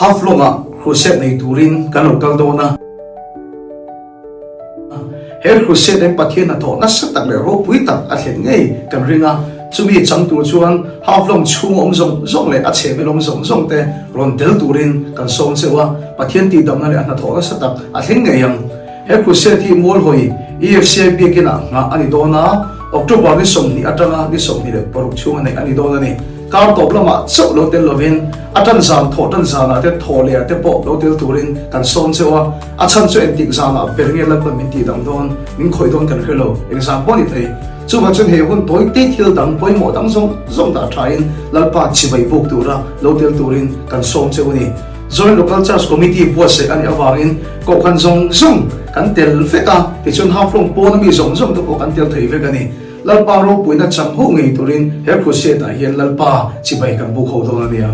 Haflong-ah Crusade nei turin kan lo kal dawn a. He Crusade hian Pathian hnathawh nasa tak leh ropui tak a thlen ngei kan ring a, chumi chang tur chuan Haflong chhunga awm zawng zawng leh a chhehvel awm zawng zawng te rawn tel turin kan sawm cheu a, Pathian tihdamna leh a hnathawh nasa tak a thleng ngei ang. He Crusade hi Mualhawi EFCI biakinah nghah a ni dawn a, October ni 20 atanga ni 26 chhunga neih a ni dawn a ni. Kar tawp lamah chauh lo tel lovin a tan zan thawh tan zanah te thaw leh ah te pawh lo tel turin kan sawm cheu a, a chhan chu engtik zanah ber nge Lalpan min tihdam dawn, min khawih dawn kan hre lo, eng zan pawh a ni thei. Chuvang chuan he hun tawi te thil dang pawimawh dang zawng zawng dah thain Lalpa chibai buk tura lo tel turin kan sawm cheu a ni. Joint Local Church Committee buatsaih a nih avangin kohhran zawng zawng kan tel vek a, tichuan Haflong pawna mi zawng zawng te pawh kan tel thei vek a ni. Lalpa ropuina chang ho ngei turin he crusade ah hian Lalpa chibai kan buk ho dawn a nia.